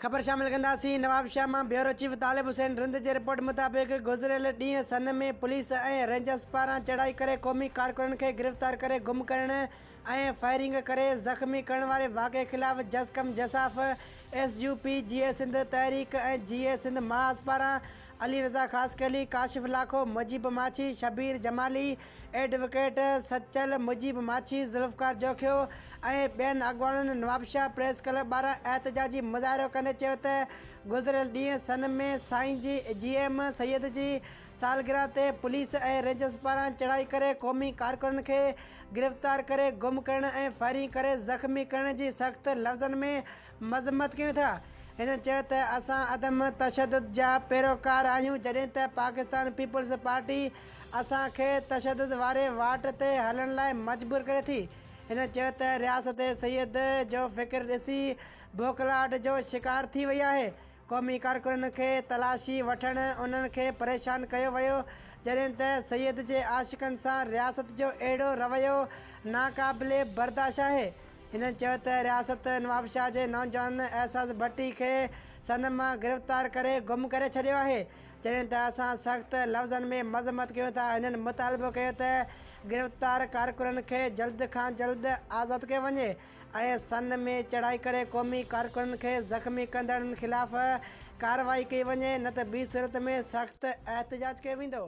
خبر شامل ڪنداسين نوابشاهه مان بيورو چيف طالب حسين رند جي رپورٽ مطابق گذريل ڏينهن سن ۾ پوليس ۽ رينجرز پاران چڙهائي ڪري قومي ڪارڪنن کي گرفتار ڪري گم ڪرڻ ۽ فائرنگ ڪري زخمي ڪرڻ واري واقعي خلاف جسقم جساف ايس يو پي جيئي سنڌ تحريڪ ۽ جيئي سنڌ محاذ پاران علي رضا خاصخيلي، ڪاشف لاکو، مجيب ماڇي، شبير جمالي، ايڊووڪيٽ سچل مجيب ماڇي، ذوالفقار جوکيو ۽ ٻين اڳواڻن نوابشاهه پريس ڪلب ٻاهران احتجاجي مظاهرو ڪندي چيو ته گذريل ڏينهن سن ۾ سائين جي جي ايم سيد جي سالگرهه تي پوليس ۽ رينجرز پاران چڙهائي ڪري قومي ڪارڪنن کي گرفتار ڪري گم ڪرڻ ۽ فائرنگ ڪري زخمي ڪرڻ جي سخت لفظن ۾ مذمت ڪيون ٿا. هن چيو ته اسان عدم تشدد جا پيروڪار آهيون جڏهن ته پاڪستان پيپلز پارٽي اسان کي تشدد واري واٽ تي هلڻ لاء مجبور ڪري ٿي. هن چيو ته رياست سيد جو فڪر ڏسي ڀوڪلاهٽ جو شڪار ٿي وئي آهي. قومي ڪارڪنن کي تلاشي وٺڻ انهن کي پريشان ڪيو ويو جڏهن ته سيد جي عاشقن سان رياست جو اهڙو رويو ناقابل برداشت آهي. هنن چيو ته رياست نوابشاهه جي نوجوان احساس ڀٽي کي سن مان گرفتار ڪري گم ڪري ڇڏيو آهي جڏهن ته اسان سخت لفظن ۾ مذمت ڪيون ٿا هنن مطالبو ڪيو ته گرفتار ڪارڪنن کي جلد کان جلد آزاد ڪيو وڃي ۽ سن ۾ چڙهائي ڪري قومي ڪارڪنن کي زخمي ڪندڙن خلاف ڪارروائي ڪئي وڃي نه ته ٻي صورت ۾ سخت احتجاج ڪيو ويندو.